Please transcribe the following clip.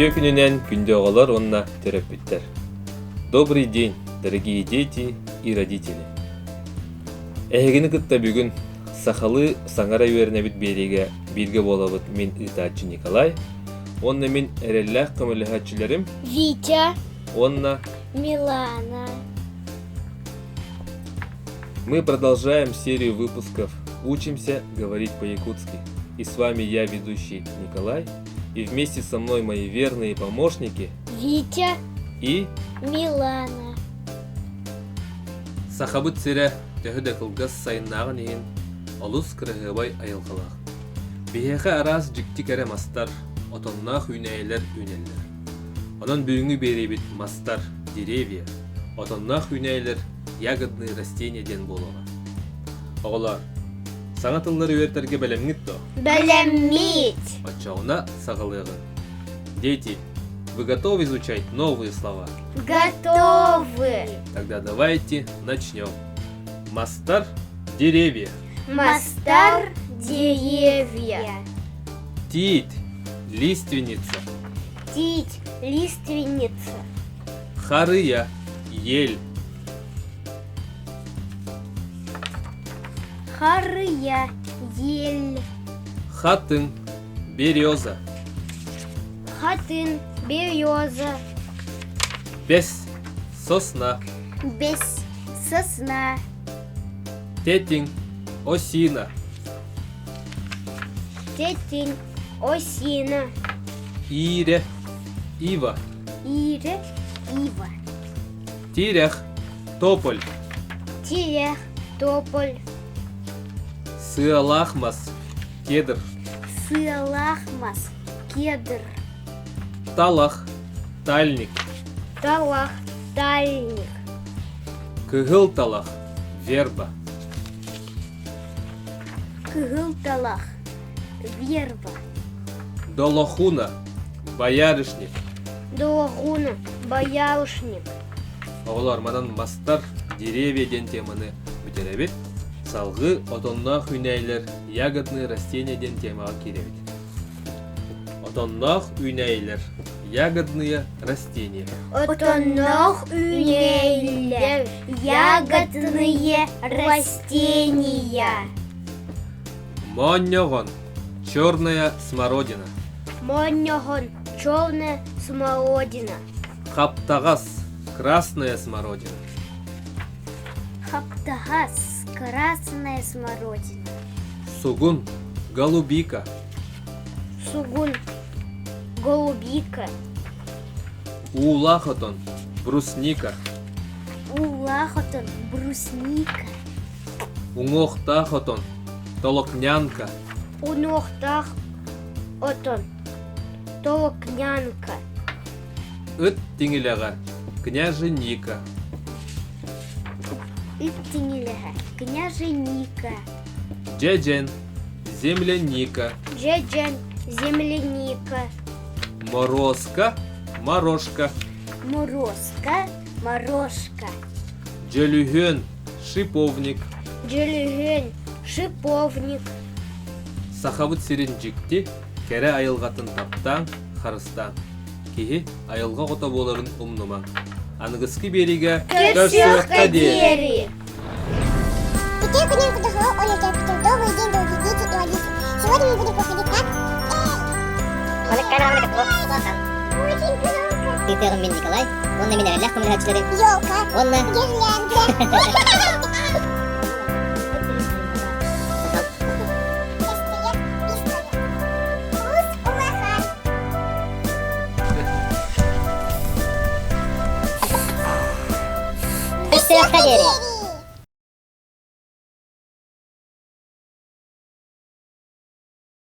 Үтүө күнүнэн күндү оҕолор уонна төрөппүттэр. Добрый день, дорогие дети и родители. Эһигини кытта бүгүн сахалыы саҥара үөрэнэбит биэриигэ бииргэ буолабыт мин ыытааччы Николай уонна мин эрэллээх көмөлөһөөччүлэрим Витя уонна Милана. Мы продолжаем серию выпусков «Учимся говорить по-якутски». И с вами я, ведущий Николай, и вместе со мной мои верные помощники Витя и Милана. Сахабыт сирэ төһө да кылгас сайыннааҕын иһин олус кыраһыабай айылҕалаах. Биһиэхэ араас дьикти кэрэ мастар, отонноох үүнээйилэр үүнэллэр. Онон бүгүҥҥү биэриибит мастар, деревья, отонноох үүнээйилэр ягодные растения диэн буолуоҕа. Оҕолоор, саҥа тыллары үөрэтэргэ бэлэмҥит дуо? Бэлэммит! Оччоҕуна саҕалыаҕыҥ. Дети, вы готовы изучать новые слова? Готовы! Тогда давайте начнем. Мастар – деревья. Мастар деревья. Тиит – лиственница. Тиит лиственница. Харыя – ель. Харыя ель. Хатыҥ – береза. Хатыҥ береза. Бэс – сосна. Бэс сосна. Тэтиҥ – осина. Тэтиҥ осина. Иирэ – ива. Иирэ ива. Тирэх – тополь. Тирэх тополь. Сыалаах мас – кедр. Сыалаах мас кедр. Талах – тальник. Талах тальник. Кыһыл талах – верба. Кыһыл талах верба. Долохуна – боярышник. Долохуна боярышник. Оҕолор манан мастар, деревья диэн теманы бүтэрэбит. Салгыы отонноох үүнээйилэр ягодные растения диэн темаҕа киирэбит. Отонноох үүнээйилэр ягодные растения. Отонноох үүнээйилэр ягодные растения. Моонньоҕон черная смородина. Моонньоҕон черная смородина. Хаптаҕас красная смородина. Хаптаҕас красная смородина. Сугун голубика. Сугун голубика. Уулаах отон брусника. Уулаах отон брусника. Уҥуохтаах отон толокнянка. Уҥуохтаах отон толокнянка. Ыт тиҥилэҕэ княженика. Ыт тиҥилэҕэ княженика. Дьэдьэн земляника. Дьэдьэн земляника. Морозка морошка. Морозка морошка. Дьөлүһүөн шиповник. Дьөлүһүөн шиповник. Сахабыт сирин дьикти, кэрэ айылҕатын таптаан, харыстаан. Киһи айылҕа оҕото буоларын умнумаҥ. Аныгыскы биэриигэ көрсүөххэ диэри! Теперь күнүн кудахлы Оля Добрый день, дорогие дети и родители. Сегодня мы будем проходить как? Очень громко. Тыытыаҕым мин Николай, уонна мин эрэллээх көмөлөһөөччүлэрим. Елка. Уонна Гирлянда. Пистолет, пистолет. Туз улахан. Көрсүөххэ диэри!